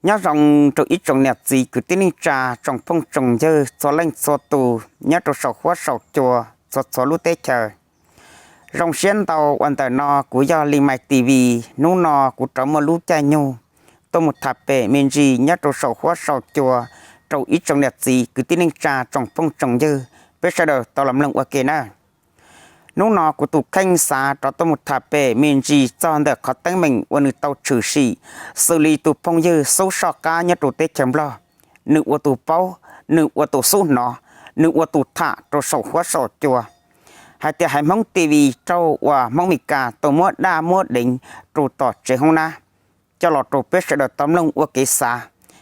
Nyob zoo rau ib tsoom niam txiv kwv tij neej tsa tsoom phooj tsoom ywg txhua leej txhua tus nyob rau saum huab saum cua txhua txhua lub teb chaws. Zoo siab ntau uas ntawm no kuv yog Li Mais T V. Hnub no kuv rov muaj lub caij nyoog tuaj mus tham pem me ntsis nyob rau saum huab saum cua rau ib tsoom niam txiv kwv tij neej tsa tsoom phooj tsoom ywg, peb sawv daws tau los mloog ua ke na. Hnub no kuv tus kheej xav rov tuaj mus tham pem me ntsis txog ntawm qhov teeb meem uas nws tau tshwm sim xws li tus phooj ywg Xub Soj Qab nyob rau teb chaws Nplog, nws ua tus paub, nws ua tus xub hnov, nws ua tus tham rau saum huab saum cua hais tias haiv Hmoob T V raug uas Hmoob Mes Kas tau muab daj muab deev rau tom tsev hoob nab. Coj los rau peb sawv daws tau mloog ua kev xav,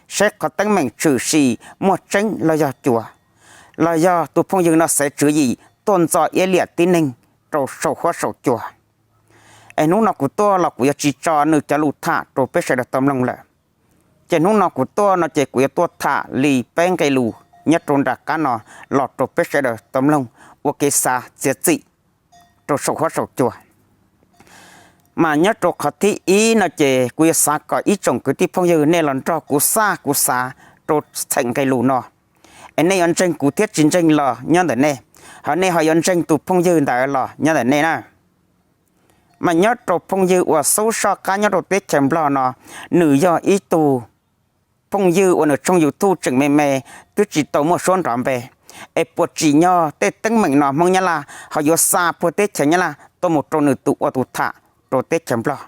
saib qhov teeb meem tshwm sim muaj tseeb los yog cuav, los yog tus phooj ywg no xaiv tswv yim tuaj ntxo iab liam tib neeg rau saum huab saum cua. Es hnub no kuv tuaj los kuv yuav tsis tso nws cov lus tham rau peb sawv daws tau mloog lawm. Ces hnub no kuv tuaj no ces kuv yuav tuaj tham li peb nqe lus nyob rau nram qab no los rau peb sawv daws tau mloog ua kev xav txiav txim rau saum huab saum cua. Mas nyob rau qhov thib ib no ces kuv yuav xav kom ib tsoom kwv tij phooj ywg nej los nrog kuv xaj kuv xav rau txheem nqe lus no, es nej yuav ntseeg kuv thiab tsis ntseeg los nyob ntawm nej, ho nej ho yuav ntseeg tus phooj ywg ntawd los nyob ntawm nej na. Mas nyob rau phooj ywg uas Xub Soj Qab nyob rau teb chaws Nplog no, nws yog ib tug phooj ywg uas nws tshooj YouTube tseem me me, twb tsis tau muaj suab nrov npe. Es puas tsim nyog tej teeb meem no Hmoob Nyab Laj ho yuav xa puag teb chaws Nyab Laj tuaj mus rau nws tus ua tus tham rau teb chaws Nplog?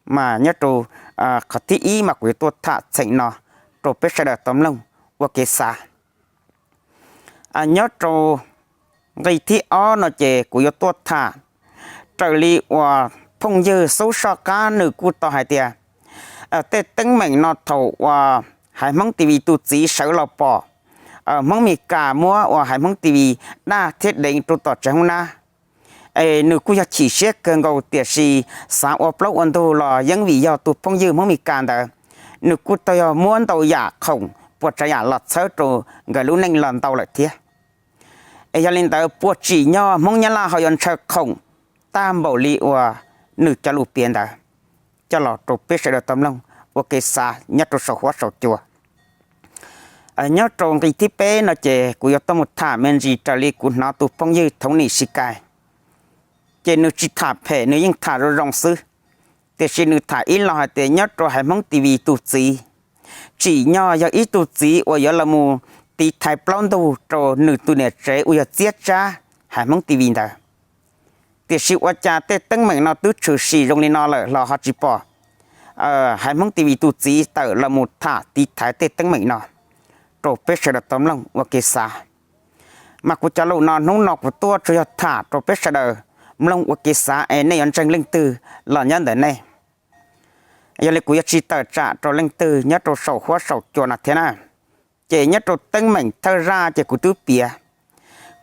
Mas nyob rau qhov thib ib mas kuv yuav tuaj tham txheem no rau peb sawv daws tau mloog ua kev xav. Nyob rau nqe thib ob no ces kuv yuav tuaj tham raws li uas phooj ywg Xub Soj Qab nws kuj tau hais tias tej teeb meem no thaum uas haiv Hmoob T V tus txiv sawv los pom Hmoob Mes Kas muab uas haiv Hmoob T V daj thiab deev rau tom tsev hoob nab, es nws kuj yog chim siab kawg nkaus tiam sis xav ua plaub ua ntug los yeej vim yog tus phooj ywg Hmoob Mes Kas ntawd, nws kuj tau yog muab ntau yam khoom puas tsav yam los txhawb rau nkawd lub neej los ntau lawm thiab. Es yog li ntawd puas tsim nyog Hmoob Nyab Laj ho yuav ntshaw khoom tag npaum li uas nws cov lus piav ntawd? Coj los rau peb sawv daws tau mloog ua kev xav nyob rau saum huab saum cua. Nyob rau nqe thib peb no ces kuv yuav tuaj mus tham me ntsis raws li kuv hnov tus phooj ywg Thoob Nim Sis Kais, ces nws tsis tham phem, nws yeej tham zoo zoo xwb. Tiam sis nws tham ib lo hais tias nyob rau haiv Hmoob T V tus txiv, tsim nyog yog ib tug txiv uas yuav los mus tiv thaiv plaub ntug rau nws tus niam tsev uas yog Txiab Tsab haiv Hmoob T V ntawd. Tiam sis ua cas tej teeb meem no twb tshwm sim zoo li no lawm los ho tsis pom haiv Hmoob T V tus txiv tawm los mus tham tiv thaiv tej teeb meem no rau peb sawv daws tau mloog ua kev xav. Mas kuv cov lus no hnub no kuv tuaj tsuas yog tham rau peb sawv daws mloog ua kev xav es nej yuav ntseeg leej twg los nyob ntawm nej. Yog li kuv yuav tsis tawm tsam rau leej twg nyob rau saum huab saum cua no thiab na. Ces nyob rau teeb meem thawj zaj ces kuv twb piav,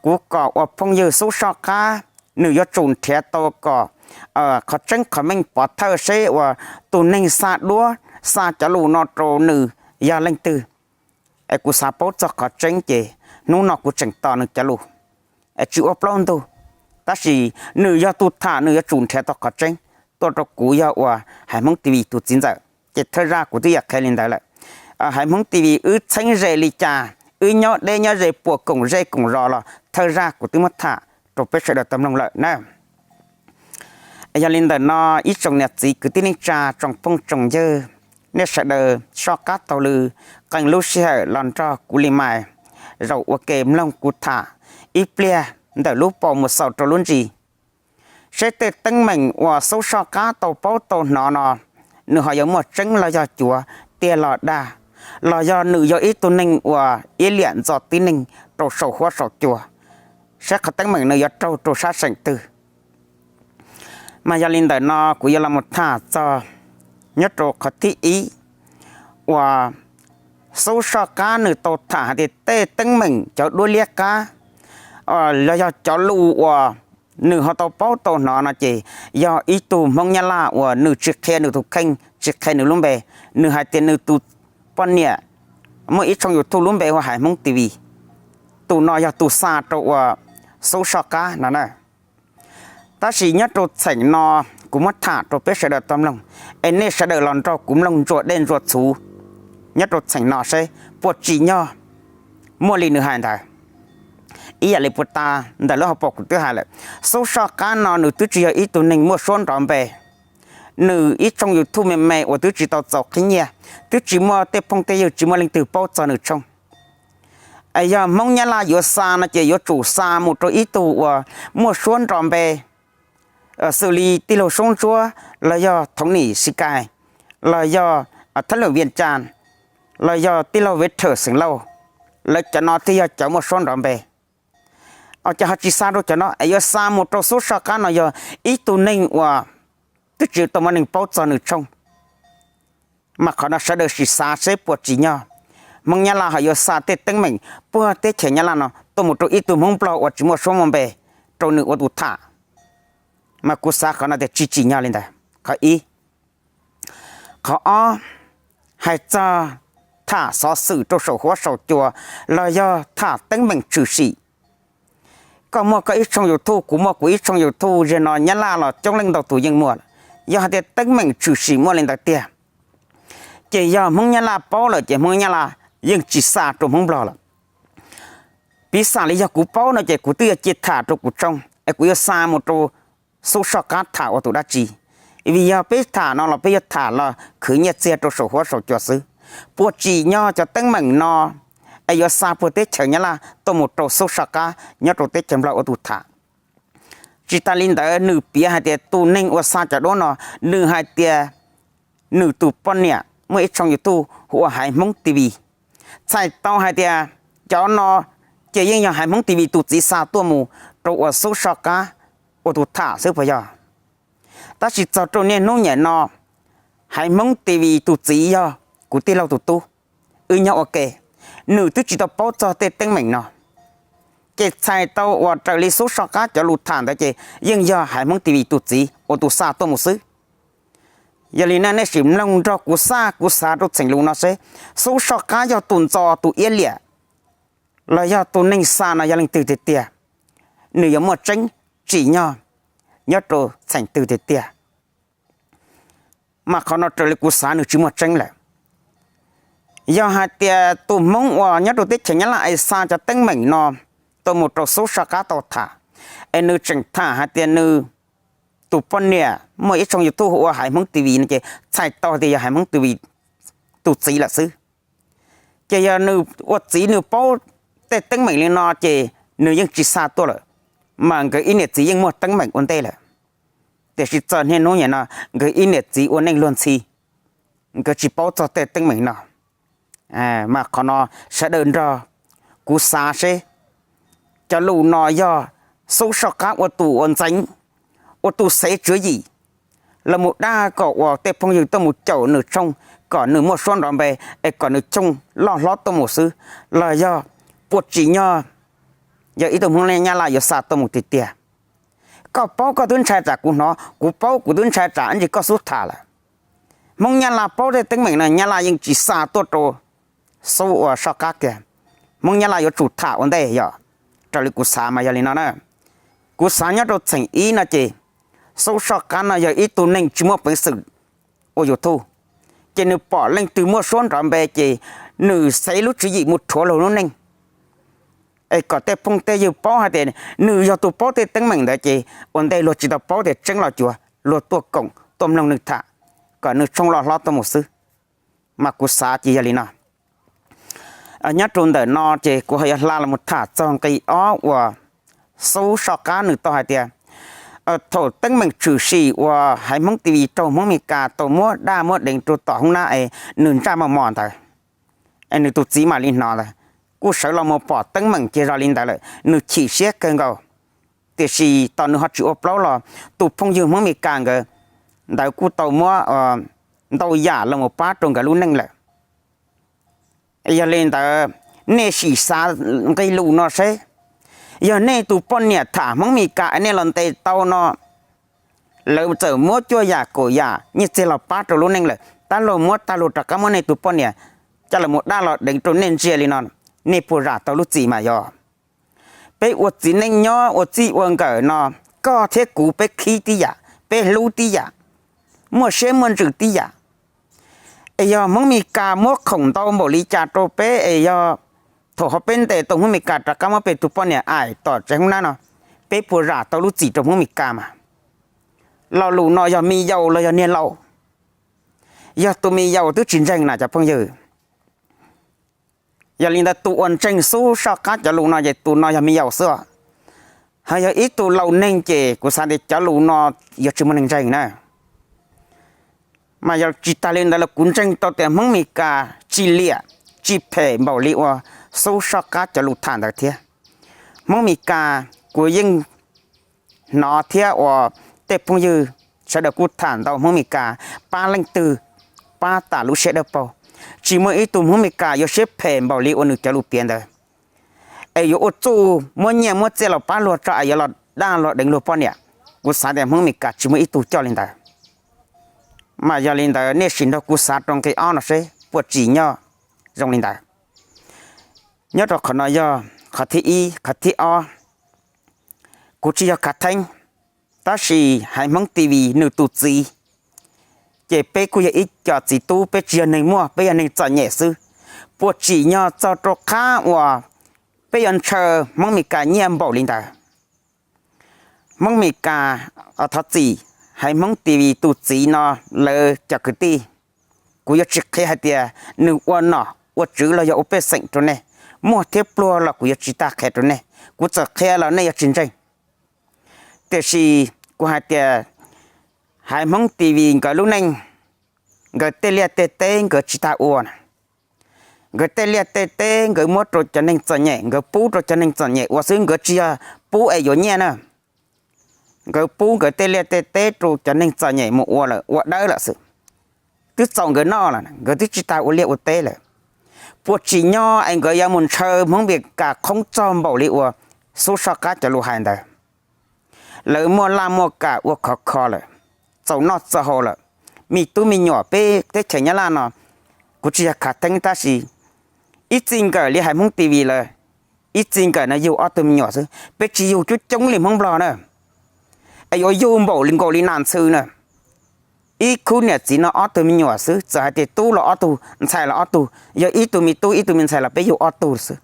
kuv kom uas phooj ywg Xub Soj Qab nws yuav tsum nrhiav tau kom qhov tseeb qhov meej pov thawj seb uas tus neeg xa duab xa cov lus no rau nws yog leej twg. Es kuv xav paub txog qhov tseeb ces hnub no kuv tseem tos nws cov lus, es tsis ua plaub ntug. Tab sis nws yog tus tham nws yuav tsum nrhiav tau qhov tseeb tuaj rau kuv yog uas haiv Hmoob T V tus txiv ntxawm. Ces thawj zaj kuv twb yam qhia li ntawd lawm. Haiv Hmoob T V wb txheeb ze li cas, wb nyob deb nyob ze puas koom zej koom zos los thawj zaj kuv twb muab tham rau peb sawv daws tau mloog lawm na. Yog li ntawm no ib tsoom niam txiv kwv tij neej tsa tsoom phooj tsoom ywg, nej sawv daws soj qab taug lw qee lub sij hawm los nrog kuv Li Mais zaum ua ke mloog kuv tham ib pliag ntawm lub paus mus xaus rau lub ntsis, seb tej teeb meem uas Xub Soj Qab tau paub tau hnov no nws ho yuav muaj tseeb los yog cuav tiag los dag, los yog nws yog ib tug neeg uas iab liam ntxo tib neeg rau saum huab saum cua, saib qhov teeb meem nws yuav raug rau sab seem twg. Mas yog li ntawm no kuv yuav los mus tham txog nyob rau qhov thib ib uas Xub Soj Qab nws tau tham hais tias tej teeb meem cov duab liab qab los yog cov lus uas nws ho tau paub tau hnov no ces yog ib tug Hmoob Nyab Laj uas nws tsis qhia nws tus kheej tsis qhia nws lub npe, nws hais tias nws tus poj niam muaj ib tshooj YouTube lub npe hu hais Hmoob T V, tus no yog tus xa rau uas Xub Soj Qab no na. Tab sis nyob rau txheem no kuv muab tham rau peb sawv daws tau mloog, es nej sawv daws los nrog kuv mloog ntsuas dej ntsuas txhuv nyob rau txheem no seb puas tsim nyog muaj li nws hais ntawd. Ib yam li puag ta ntawm lub hauv paus kuv twb hais lawm, Xub Soj Qab no nws twb tsis yog ib tug neeg muaj suab nrov npe. Nws ib tshooj YouTube me me uas twb tsis tau txaus qhib nyiaj, twb tsis muaj tej phooj tej ywg, tsis muaj leej twg paub txog nws tshooj. Es yog Hmoob Nyab Laj yuav xa no ces yuav tsum xa mus rau ib tug uas muaj suab nrov npe, xws li tij laug Soob Ntsuab los yog Thoob Nim Sikai, los yog Thab Lwm Vias Cas, los yog tij laug Viv Thawm Xeem Lauj. Lawv cov no thiaj yog cov muaj suab nrov npe. Ces ho tsis xa rau cov no es yuav xa mus rau Xub Soj Qab no yog ib tug neeg uas twb tsis tau muaj neeg paub txog nws tshooj. Mas qhov no sawv daws sim xav seb puas tsim nyog Hmoob Nyab Laj ho yuav xa tej teeb meem puag teb chaws Nyab Laj no tuaj mus rau ib tug Hmoob Nplog uas tsis muaj suab muaj npe rau nws ua tus tham. Mas kuv xav qhov no tias tsis tsim nyog li ntawd, qhov ib. Qhov ob, hais txog tham xov xwm rau saum huab saum cua los yog tham teeb meem tshwm sim. Koj muaj koj ib tshooj YouTube, kuv muaj kuv ib tshooj YouTube, zaum no Nyab Laj los coob leej ntau tus yeej muaj lawm. Yog hais tias teeb meem tshwm sim muaj li ntawd tiag, ces yog Hmoob Nyab Laj paub lawm ces Hmoob Nyab Laj yeej tsis xa rau Hmoob Nplog lawm. Piv xam li yog kuv paub no ces kuv twb yuav cia tham rau kuv tshooj es kuv yuav xa mus rau Xub Soj Qab tham ua tus dab tsi? Vim yog peb tham no los peb yuav tham los khwv nyiaj txiag rau saum huab saum cua xwb. Puas tsim nyog cov teeb meem no es yuav xa puag teb chaws Nyab Laj tuaj mus rau Xub Soj Qab nyob rau teb chaws Nplog ua tus tham? Tsis tas li ntawd nws piav hais tias tus neeg uas xa cov duab no, nws hais tias nws tus poj niam muaj ib tshooj YouTube hu ua Haiv Hmoob TV. Txhais tau hais tias cov no ces yeej yog Haiv Hmoob TV tus txiv xa tuaj mus rau uas Xub Soj Qab ua tus tham xwb puas yog? Tab sis txog rau niaj hnub nyem no, Haiv Hmoob TV tus txiv yog kuv tij laug tus tub, wb nyob ua ke, nws twb tsis tau paub txog tej teeb meem no. Ces txhais tau uas raws li Xub Soj Qab cov lus tham ntawd ces yeej yog Haiv Hmoob TV tus txiv ua tus xa tuaj mus xwb. Yog li na nej sim mloog nrog kuv xaj kuv xav rau txheem lus no seb Xub Soj Qab yog tus ntxo tus iab liam los yog tus neeg xa no yog leej twg tiag tiag, nws yuav muaj tseeb tsim nyog nyob rau txheem twg tiag tiag. Mas qhov no raws li kuv xav nws tsis muaj tseeb lawm. Yog hais tias tus Hmoob uas nyob rau teb chaws Nyab Laj es xa cov teeb meem no tuaj mus rau Xub Soj Qab tau tham, es nws tseem tham hais tias nws tus poj niam muaj ib tshooj YouTube hu ua Haiv Hmoob TV no ces txhais tau tias yog Haiv Hmoob TV tus txiv lawm xwb. Ces yog nws ua txiv nws paub tej teeb meem li no ces nws yeej tsis xa tuaj lawm, mas nkawd ib niam txiv yeej muaj teeb meem ua ntej lawm. Tiam sis txog niaj hnub nyem no nkawd ib niam txiv ua neej luag ntxhi, nkawd tsis paub txog tej teeb meem no. Mas qhov no sawv daws nrog kuv xav seb cov lus no yog Xub Soj Qab ua tus ua ntxeev, ua tus xev tswv yim los mus dag kom uas tej phooj ywg tuaj mus caum nws tshooj kom nws muaj suab nrov npe, es kom nws tshooj loj hlob tuaj mus xwb, los yog puas tsim nyog yog ib tug Hmoob Nyab Laj yuav xa tuaj mus tiag tiag? Koj paub koj twb ntshai tsam kuv hnov, kuv paub kuv twb ntshai tsam ntsis koj xub tham lawm. Hmoob Nyab Laj paub tej teeb meem no Nyab Laj yeej tsis xa tuaj rau Xub ua Soj Qab kiag. Hmoob Nyab Laj yuav tsum tham ua ntej yom. Raws li kuv xav mas yog li no na. Kuv xav nyob rau txheem ib no ces Xub Soj Qab no yog ib tug neeg tsis muaj peev xwm ua YouTube, ces nws pom leej twg muaj suab nrov npe ces nws xev lub tswv yim mus rhuav luag lub neej, es kom tej phooj tej ywg paub hais tias nws yog tus paub tej teeb meem ntawd ces ua ntej luag tsis tau paub tias tseeb los cuav luag tuaj koom tuaj mloog nws tham, kom nws tshooj loj hlob tuaj mus xwb. Mas kuv xav ces yog li no. Nyob rau ntawm no ces kuv ho yuav hla los tham txog nqi ob uas Xub Soj Qab nws tau hais tias thaum teeb meem tshwm sim uas Haiv Hmoob TV raug Hmoob Mes Kas tau muab daj muab deev rau tom hoob nab es nws ntsaj mos mos ntawd, es nws tus txiv mam li hnov ntawd, kuj sawv los mus pom teeb meem ces zoo li ntawd lawm nws chim siab kawg nkaus. Tiam sis tos nws ho tsis ua plaub los tus phooj ywg Hmoob Mes Kas nkawd ntawd kuj tau muab ntau yam los mus pab rau nkawd lub neej lawm. Yog li ntawd, nej sim xav nqe lus no seb, yog nej tus poj niam tham Hmoob Mes Kas es nej los ntes tau no, lawv txawm muab cuaj yam kaum yam nyiaj txiag los pab rau lub neej lawm, tab luag muab tag luag rov qab muab nej tus poj niam coj los daj los deev rau nej ntsia li no, nej puas zam tau lub txim mas yog? Peb ua txiv neej nyob ua txij ua nkawm no, koj thiab kuv peb khib tib yam, peb hlub tib yam, muaj siab muaj ntsws tib yam. Es yog Hmoob Mes Kas muab khoom ntau npaum li cas rau peb es yog thaum ho peb ntes tau Hmoob Mes Kas rov qab muab peb tus poj niam aim tom tsev hoob nab no, peb puas zam tau lub txim rau Hmoob Mes Kas mas? Lo lus no yog me yaus los yog niag laus? Yog tus me yaus twb tsis ntseeg na cov phooj ywg. Yog li ntawd tus uas ntseeg xub soj qab cov lus no ces tus no yog me yaus xwb. Ho yog ib tug laus neeg ces kuv xav tias cov lus no yog tsis muaj neeg ntseeg na. Mas yog tsis tas li ntawd los kuv ntseeg tau tias Hmoob Mes Kas tsis liam tsis phem npaum li uas xub soj qab cov lus tham ntawd thiab. Hmoob Mes Kas kuv yeej hnov thiab uas tej phooj ywg sawv daws kuj tham ntau Hmoob Mes Kas pab leej twg pab tas lub siab dawb paug. Tsis muaj ib tug Hmoob Mes Kas yuav siab phem npaum li uas nws cov lus piav ntawd, es yuav ua txuj muab nyiaj muab txiaj los pab luag tso es yuav los daj los deev luag poj niam. Kuv xav tias Hmoob Mes Kas tsis muaj ib tug coj li ntawd. Mas yog li ntawd nej sim nrog kuv xav rau nqe ob no seb puas tsim nyog zoo li ntawd. Nyob rau qhov no yog qhov thib ib. Qhov thib ob, kuv tsis yog khav theeb, tab sis Haiv Hmoob TV nws tus txiv, ces peb kuj yog ib co txiv tub, peb tsis yog neeg muaj, peb yog neeg txom nyem xwb. Puas tsim nyog txog rau qhov uas peb yuav ntshaw Hmoob Mes Kas nyiaj npaum li ntawd? Hmoob Mes Kas, thov txim, Haiv Hmoob TV tus txiv no lawv cov kwv tij, kuv yuav tsis qhia hais tias nws ua nom ua tswv los yog ua pej xeem rau nej, muaj thiab pluag los kuv yuav tsis tas qhia rau nej. Kuv txawm qhia los nej yuav tsis ntseeg. Tiam sis kuv hais tias Haiv Hmoob TV nkawd lub neej, nkawd tej liaj tej teb nkawd tsis tas ua na. Nkawd tej liaj tej teb nkawd muab rau cov neeg txom nyem, nkawd pub rau cov neeg txom nyem ua xwb, nkawd tsis yog pub es yuav nyiaj na. Nkawd pub nkawd tej liaj tej teb rau cov neeg txom nyem mus ua lawm, ua dawb lawm xwb. Twb txaus nkawd noj lawm, nkawd twb tsis tas ua liaj ua teb lawm. Puas tsim nyog es nkawd yuav mus ntshaw Hmoob Mes Kas qhoob txog npaum li uas xub soj qab cov lus hais ntawd? Lawv muaj laj muaj kam ua khov kho lawm, txaus noj txaus haus lawm. Me tub me nyuam peb teb chaws Nyab Laj no, kuv tsis yog khav theeb tab sis ib txij nkawm li Haiv Hmoob TV lawm, ib txij nkawm no yug ob tug me nyuam xwb, peb tsis yug coob coob li Hmoob Nplog na. Es yuav yug npaum li nkaus li nas ntxhw na. Ib khub niam txiv no ob tug me nyuam xwb, txawm hais tias tub los ob tug, ntxhais los ob tug, yog ib tug me tub ib tug me ntxhais los peb yug ob tug xwb.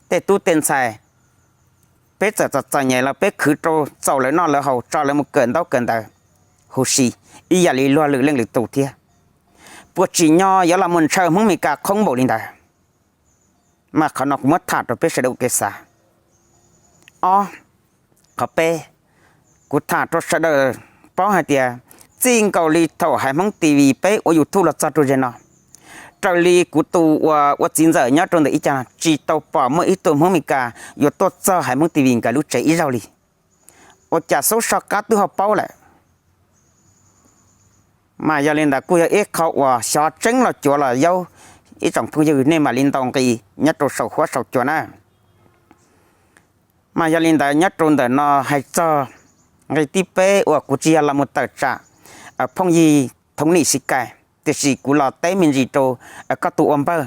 Tej tub tej ntxhais, peb txawm txom txom nyem los peb khwv rau txaus lawv noj lawv haus, tso lawv mus kawm ntaub kawm ntawv huv si ib yam li luag lwm leej lwm tus thiab. Puas tsim nyog yuav los mus ntshaw Hmoob Mes Kas qhoob npaum li ntawd? Mas qhov no kuv muab tham rau peb sawv daws ua kev xav. Ob, qhov peb, kuv tham rau sawv daws paub hais tias txij nkaus li thaum Haiv Hmoob TV peb ua YouTube los txog rau ze no, raws li kuv tus uas ua txiv ntxawm nyob rau ntawm ib co tsis tau pom muaj ib tug Hmoob Mes Kas yuav tuaj txog Haiv Hmoob TV nkawd lub tsev ib zaug li. Ua cas xub soj qab twb ho paub lawm? Mas yog li ntawd kuj yog ib qho uas xyov tseeb los cuav los yaub, ib tsoom phooj ywg nej mam li ntaus nqi nyob rau saum huab saum cua na. Mas yog li ntawd nyob rau ntawm no hais txog nqe thib peb uas kuv tsis yog los mus tawm tsam phooj ywg Thoob Nim Xis Kais, tiam sis kuv los teb me ntsis rau koj tus ua npawg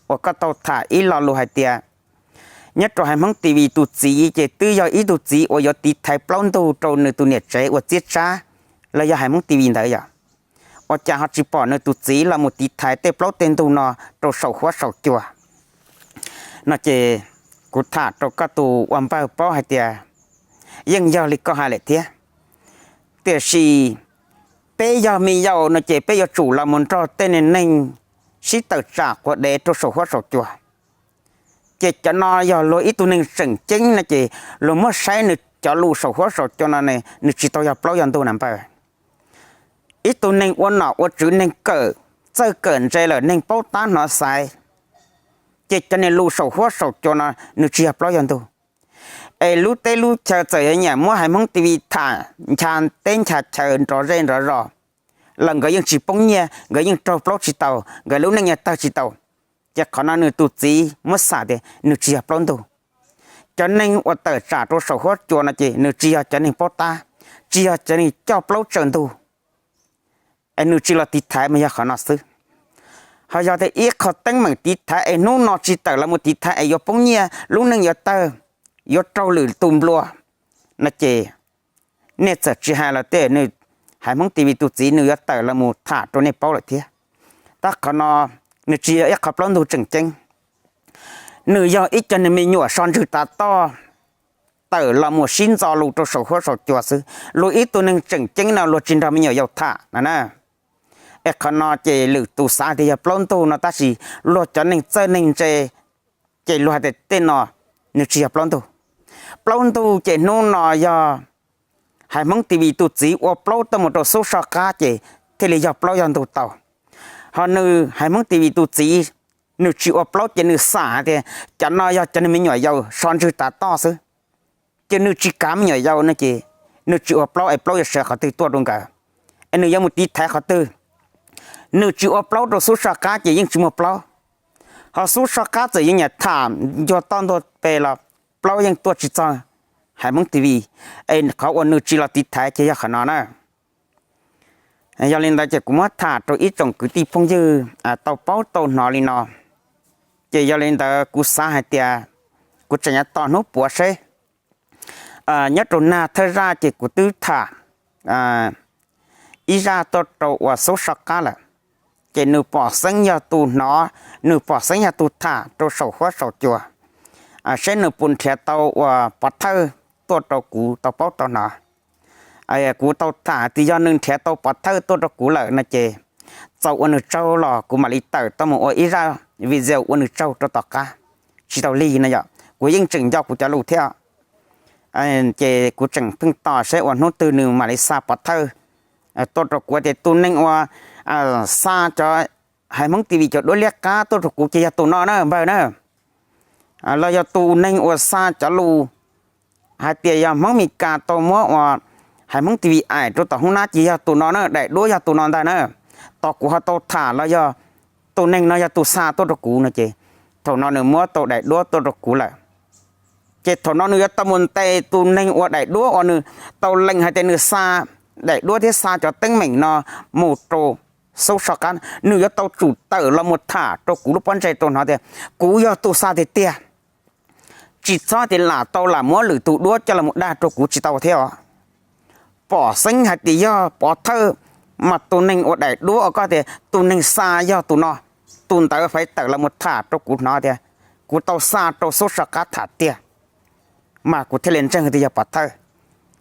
uas koj tau tham ib lo lus hais tias nyob rau Haiv Hmoob TV tus txiv ces twb yog ib tug txiv uas yuav tiv thaiv plaub ntug rau nws tus niam tsev uas txiab tsab los yog Haiv Hmoob TV ntawd yom. Ua cas ho tsis pom nws tus txiv los mus tiv thaiv tej plaub tej ntug no rau saum huab saum cua? No ces kuv tham rau koj tus ua npawg paub hais tias yeej yog li koj hais lawm thiab. Tiam sis peb yog me yaus no ces peb yuav tsum los mus nrog tej neeg sib tawm tsam quav dev rau saum huab saum cua. Ces cov no yog luag ib tug neeg tseem ceeb no ces luag muab saib nws cov lus saum huab saum cua no nws tsis tau yog plaub yog ntug na npawg. Ib tug neeg ua nom ua tswv, neeg kawm txawj kawm ntse lawm, neeg paub tab hnov xaiv, ces cov niag lus saum huab saum cua no nws tsis yog plaub yog ntug. Es lub teb lub chaw txawm yuav nyiam muab Haiv Hmoob TV tham ncha teb ncha chaw nrov zej nrov zos los nkawd yeej tsis poob nyiaj, nkawd yeej raug plaub tsis tau, nkawd lub neej yeej tawg tsis tau. Ces qhov no nws tus txiv muab xam tias nws tsis yog plaub ntug. Cov neeg uas tawm tsam rau saum huab cua no ces nws tsis yog cov neeg paub tab, tsis yog cov neeg coj plaub tsaws ntug, es nws tsis los tiv thaiv mas yog qhov no xwb. Ho yog tias ib qho teeb meem tiv thaiv es hnub no tsis tawm los mus tiv thaiv es yuav poob nyiaj, lub neej yuav tawg, yuav raug lwm tus nplua no ces nej txawm tsis hais los tej, nws, Haiv Hmoob TV tus txiv nws yuav tawm los mus tham rau nej paub lawm thiab. Tab qhov no nws tsis yog ib qho plaub ntug tseem ceeb, nws yog ib co neeg me nyuam so ntswg tav toj tawm los mus sib ntxo lus rau saum huab saum cua xwb. Luag ib tug neeg tseem ceeb no luag tsis nrog me nyuam yaus tham no na. Es qhov no ces lwm tus xav tias yog plaub ntug no tab sis luag cov neeg txawj neeg ntse ces luag hais tias tej no nws tsis yog plaub ntug. Plaub ntug ces hnub no yog Haiv Hmoob TV tus txiv ua plaub tuaj mus rau Xub Soj Qab ces thiaj li yog plaub yog ntug tau. Ho nws Haiv Hmoob TV tus txiv nws tsis ua plaub ces nws xam hais tias cov no yog cov neeg me nyuam yaus so ntswg tav toj xwb, ces nws tsis kav me nyuam yaus no ces nws tsis ua plaub es plaub yuav sawv qhov twg tuaj rau nkawd, es nws yuav mus tiv thaiv qhov twg. Nws tsis ua plaub rau Xub Soj Qab ces yeej tsis muaj plaub. Ho Xub Soj Qab txawm yeej nyiam tham ncuag toj ntuag pe los plaub yeej tuaj tsis txog Haiv Hmoob TV, es qhov uas nws tsis los tiv thaiv ces yog qhov no na. Yog li ntawd ces kuv muab tham rau ib tsoom kwv tij phooj ywg tau paub tau hnov li no. Ces yog li ntawd kuv xav hais tias kuv tseem yuav tos hnub puav seb. Nyob rau nag thawj zaj ces kuv twb tham ib zaj tuaj rau uas Xub Soj Qab lawm, ces nws pom xeeb yog tus hnov, nws pom xeeb yog tus tham rau saum huab saum cua, seb nws puas nrhiav tau uas pov thawj tuaj rau kuv tau paub tau hnov. Kuv tau tham tias yog nws nrhiav tau pov thawj tuaj rau kuv lawm no ces txaus ua nws tsaug los kuv mam li tawm tuaj mus ua ib zaj video ua nws tsaug rau tom qab. Tsis tau lig no yom, kuv yeej tseem nco kuv cov lus thiab. Ces kuv tseem pheej tos seb uas hnub twg nws mam li xa pov thawj tuaj rau kuv tias tus neeg uas xa cov Haiv Hmoob TV cov duab liab qab tuaj rau kuv ces yog tus no na npawg na, los yog tus neeg uas xa cov lus hais tias yog Hmoob Mes Kas tau muab uas Haiv Hmoob TV aim rau tom hoob nab ces yog tus no na, daim duab yog tus no ntag na. Tos kuv ho tau tham los yog tus neeg no yog tus xa tuaj rau kuv no ces thaum no nws muab tau daim duab tuaj rau kuv lawm. Ces thaum no nws yuav tau mus ntes tus neeg uas daim duab uas nws tau lees hais tias nws xa daim duab thiab xa cov teeb meem no mus rau Xub Soj Qab, nws yuav tau tsum tawm los mus tham rau kuv lub pob ntseg rau hnov tias kuv yog tus xa tiag tiag. Tsis txhob tias lam tau lam muab lwm tus duab coj los mus dag rau kuv tsis tau thiab os. Pom xeeb hais tias yog pov thawj, mas tus neeg uas daim duab uas koj tias tus neeg xa yog tus no, tus ntawd faiv tawm los mus tham rau kuv hnov tias kuv tau xa rau Xub Soj Qab tham tiag, mas kuv thiaj li ntseeg tias yog pov thawj.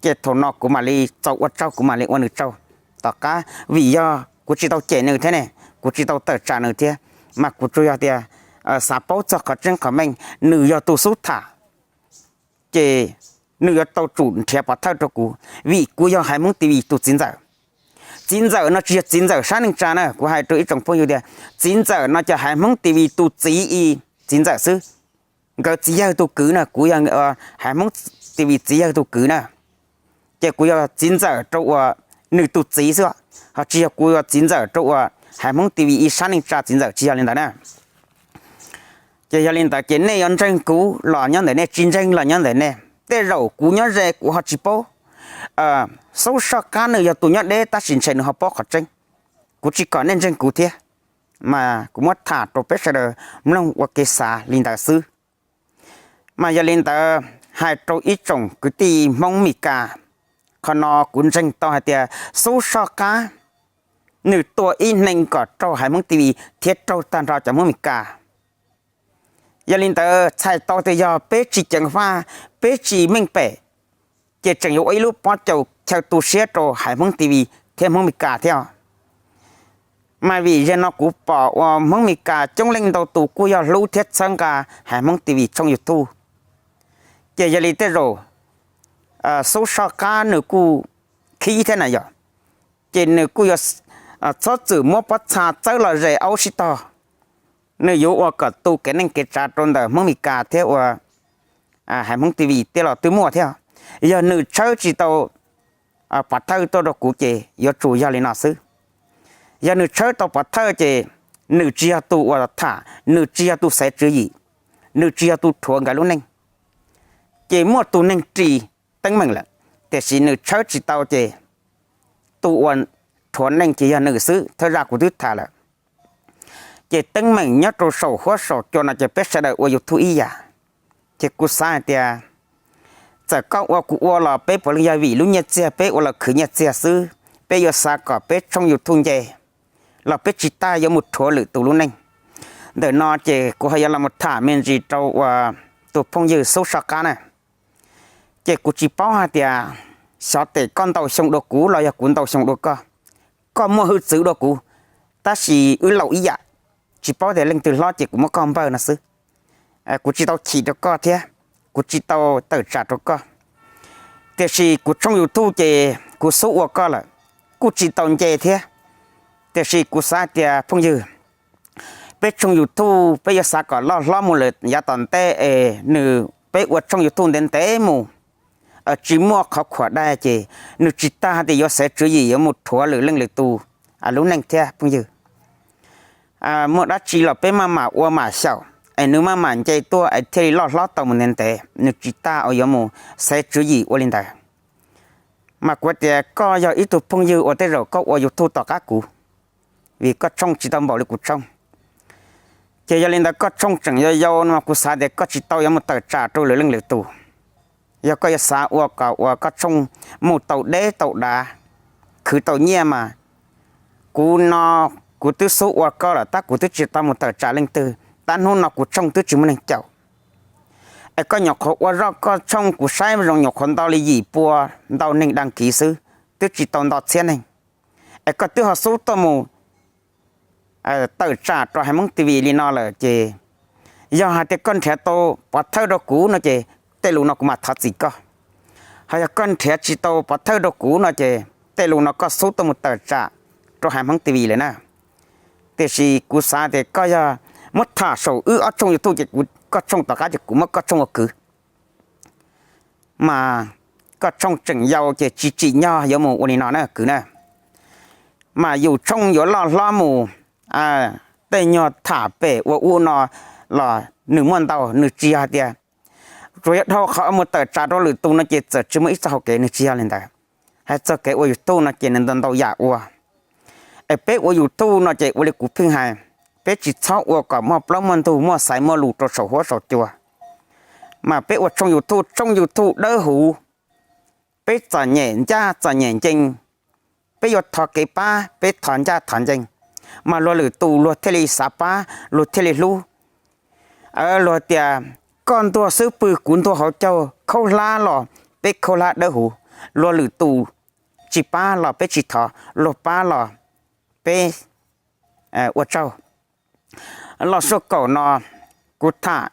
Ces thaum no kuv mam li txaus ua tsaug, kuv mam li ua nws tsaug tom qab vim yog kuv tsis tau cem nws thiab ne, kuv tsis tau tawm tsam nws thiab, mas kuv tsuas yog tias xav paub txog qhov tseeb qhov meej, nws yog tus xub tham, ces nws yuav tau tsum nrhiav pov thawj rau kuv, vim kuv yog Haiv Hmoob TV tus txiv ntxawm. Txiv ntxawm no tsis yog txiv ntxawm sab neej tsa na, kuv hais rau ib tsoom phooj ywg tias txiv ntxawm no ces Haiv Hmoob TV tus txiv ib txiv ntxawm xwb. Nkawd txiv yawg tus kwv na, kuv yog Haiv Hmoob TV txiv yawg tus kwv na, ces kuv yog txiv ntxawm rau uas nws tus txiv xwb, ho tsis yog kuv yog txiv ntxawm rau uas Haiv Hmoob TV ib sab neej tsa txiv ntxawm, tsis yog li ntawd na. Ces yog li ntawd ces nej yuav ntseeg kuv los nyob ntawm nej, tsis ntseeg los nyob ntawm nej. Tej zaum kuv nyob ze kuv ho tsis paub, Xub Soj Qab nws yog tus nyob deb tab sis ntshe nws ho paub qhov tseeb. Kuv tsis kom nej ntseeg kuv thiab, mas kuv muab tham rau peb sawv daws mloog ua kev xav li ntawd xwb. Mas yog li ntawd hais rau ib tsoom kwv tij Hmoob Mes Kas, qhov no kuv ntseeg tau hais tias Xub Soj Qab nws tua ib neeg kom raug Haiv Hmoob TV thiab raug tag nrho cov Hmoob Mes Kas. Yog li ntawd txhais tau tias yog peb tsis ceev faj, peb tsis meej pem, ces tseem yuav ua ib lub pob caus chaw tu siab rau Haiv Hmoob TV thiab Hmoob Mes Kas thiab. Mas vim yog no kuv pom uas Hmoob Mes Kas coob leej ntau tus kuj yog hlub thiab txhawb nqa Haiv Hmoob TV tshooj YouTube, ces yog li tej zaum Xub Soj Qab nws kuj khib thiab na yom, ces nws kuj yuav txhob txwm muab pob txha txawb los zes aub sib tog. Nws yuav ua kom tu kev neej kev tsav rau ntawm Hmoob Mes Kas thiab uas Haiv Hmoob TV tej los twb muaj thiab. Yog nws tshawb tsis tau pov thawj tuaj rau kuv ces yuav tsum yog li no xwb. Yog nws tshawb tau pov thawj ces nws tsis yog tus uas tham, nws tsis yog tus xaiv tswv yim, nws tsis yog tus rhuav nkawd lub neej, ces muaj tus neeg ris teeb meem lawm, tiam sis nws tshawb tsis tau ces tus uas rhuav neej ces yog nws xwb. Thawj zaj kuv twb tham lawm, ces teeb meem nyob rau saum huab saum cua no ces peb sawv daws ua YouTube ib yam. Ces kuv xav hais tias txawm koj ua kuv ua los peb puav leej yog vim lub nyiaj txiag, peb ua los khwv nyiaj txiag xwb. Peb yuav xav kom peb tshooj YouTube nce, los peb tsis tas yuav mus rhuav lwm tus lub neej. Ntawm no ces kuv ho yuav los mus tham me ntsis rau uas tus phooj ywg Xub Soj Qab na. Ces kuv tsis paub hais tias xyov tes koj ntau xyoo dua kuv los yog kuv ntau xyoo dua koj, koj muaj hwj txwv dua kuv, tab sis wb laus ib yam, tsis paub tias leej twg hlob ces kuv muab koj npawg no xwb. Kuv tsis tau chim rau koj thiab, kuv tsis tau tawm tsam rau koj, tiam sis kuv tshooj YouTube ces kuv xub ua koj lawm, kuj tsis tau nce thiab. Tiam sis kuv xav tias phooj ywg, peb tshooj YouTube peb yuav xav kom loj hlob mus lawm yav tom ntej es nws, peb ua tshooj YouTube ntev ntev mus, tsis muaj qhov khuam dai ces nws tsis tas hais tias yuav xaiv tswv yim yuav mus rhuav lwm leej lwm tus lub neej thiab phooj ywg. Muaj dab tsi los peb maj mam ua mam xyaum es nws maj mam nce tuaj es thiaj li loj hlob tau mus ntev ntev, nws tsis tas uas yuav mus xaiv tswv yim ua li ntawd. Mas kuv tias koj yog ib tug phooj ywg uas tej zaum koj ua YouTube tom qab kuv, vim koj tshooj tsis tau npaum li kuv tshooj. Ces yog li ntawd koj tshooj tseem yau yau no kuv xav tias koj tsis tau yuav mus tawm tsam rau lwm leej lwm tus. Yog koj yuav xav ua kom uas koj tshooj mus tau deb tau dav, khwv tau nyiaj mas, kuv no kuv twb xub ua koj lawm tab kuv twb tsis tau mus tawm tsam leej twg, tab hnub no kuv tshooj twb tsis muaj neeg caum. Es koj nyuam qhuav ua zoj koj tshooj kuv saib zoo nyuam qhuav nto li yim pua ntau neeg dag kiv xwb, twb tsis tau nto txhiab neeg. Es koj twb ho xub tuaj mus tawm tsam rau Hais Hmoob TV li no lawm ces, yog hais tias koj nrhiav tau pov thawj rau kuv no ces tej lus no kuv mam thov txim koj. Ho yog koj nrhiav tsis tau pov thawj rau kuv no ces tej lus no koj xub tuaj mus tawm tsam rau Hais Hmoob TV lawm na. Tiam sis kuv xav tias koj yog muab tham saum wb ob tshooj YouTube ces koj tshooj tom qab ces kuv muab koj tshooj ua kwv. Mas koj tshooj tseem yau ces tsis tsim nyog yuav mus ua li no na kwv na. Mas yus tshooj yuav loj hlob mus, tej nyuag tham pem ua ub no los nws muaj ntau, nws tsis yog hais tias tsuas yog dhau qhov mus tawm tsam rau lwm tus no ces txawm tsis muaj ib txoj hauv kev, nws tsis yog li ntawd. Hais txog kev ua YouTube no ces nws ntau ntau yam ua. Es peb ua YouTube no ces ua li kuv pheej hais, peb tsis txhob ua kom muaj plaub muaj ntug muaj xaiv muaj lus rau saum huab saum cua. Mas peb ua tshooj YouTube, tshooj YouTube dawb huv, peb txom nyem ncaj txom nyem ncees, peb yuav thov kev pab peb thov ncaj thov ncees, mas luag lwm tus luag thiaj li xav pab, luag thiaj li hlub. Luag tias koj ntuag xub pwg kuv ntuag hauv caug, khaub hlab los peb khaub hlab dawb huv, luag lwm tus tsis pab los peb tsis thov, luag pab los peb ua tsaug. Los suab kaum no kuv tham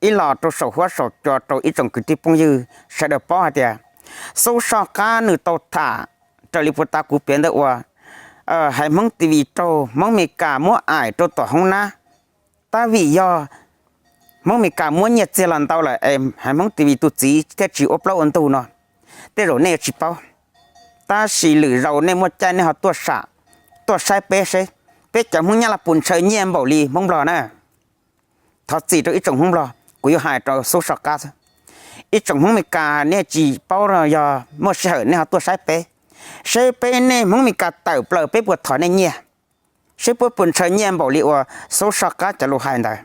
ib los rau saum huab saum cua rau ib tsoom kwv tij phooj ywg sawv daws paub hais tias Xub Soj Qab nws tau tham raws li puag ta kuv piav ntawd uas Hais Hmoob TV raug Hmoob Mes Kas muab aim rau tom hoob nab. Tab vim yog Hmoob Mes Kas muab nyiaj txiag los ntau lawm es Hais Hmoob TV tus txiv thiaj tsis ua plaub ua ntug no. Tej zaum nej yuav tsis paub, tab sis lwm zaus nej muaj caij nej ho tuaj sam, tuaj saib peb seb peb cov Hmoob Nyab Laj puas ntshaw nyiaj npaum li Hmoob Nplog na. Thov txim rau ib tsoom Hmoob Nplog, kuv yuav hais rau Xub Soj Qab xwb. Ib tsoom Hmoob Mes Kas nej tsis paub no, yog muaj sij hawm nej ho tuaj saib peb, seb peb nej Hmoob Mes Kas tawm plaws peb puas thov nej nyiaj, seb peb puas ntshaw nyiaj npaum li uas Xub Soj Qab cov lus hais ntawd.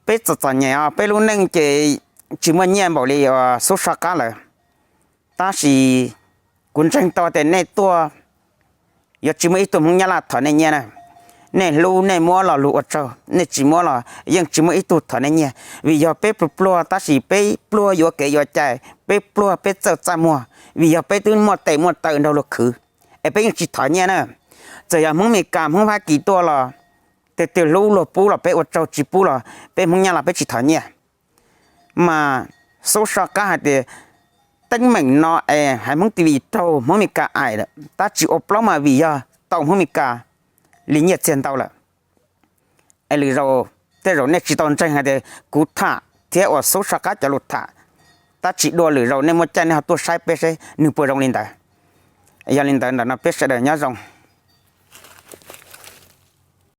Peb txom txom nyem os, peb lub neej ces tsis muaj nyiaj npaum li uas Xub Soj Qab lawm. Tab sis kuv ntseeg tau tias nej tuaj yuav tsis muaj ib tug Hmoob Nyab Laj thov nej nyiaj na. Nej hlub nej muab los luag ua tsaug, nej tsis muab los yeej tsis muaj ib tug thov nej nyiaj. Vim yog peb pluag pluag tab sis peb pluag yuav kev yuav cai, peb pluag peb txawj txaj muag, vim yog peb twb muaj tes muaj taw nrog luag khwv, es peb yeej tsis thov nyiaj na. Txawm yog Hmoob Mes Kas Hmoob Fab Kis tuaj los, tes twg hlub luag pub los peb ua tsaug, tsis pub los peb Hmoob Nyab Laj peb tsis thov nyiaj. Mas Xub Soj Qab hais tias teeb meem no es Hais Hmoob TV raug Hmoob Mes Kas aim lawm, tab tsis ua plaub mas vim yog tau Hmoob Mes Kas li nyiaj txiag ntau lawm. Es lwm zaus tej zaum nej tsis tau ntseeg hais tias kuv tham thiab uas Xub Soj Qab cov lus tham, tab sis dua lwm zaus nej muaj caij nej ho tuaj saib peb seb nws puas zoo li ntawd. Yog li ntawd ntawm no peb sawv daws nyob zoo.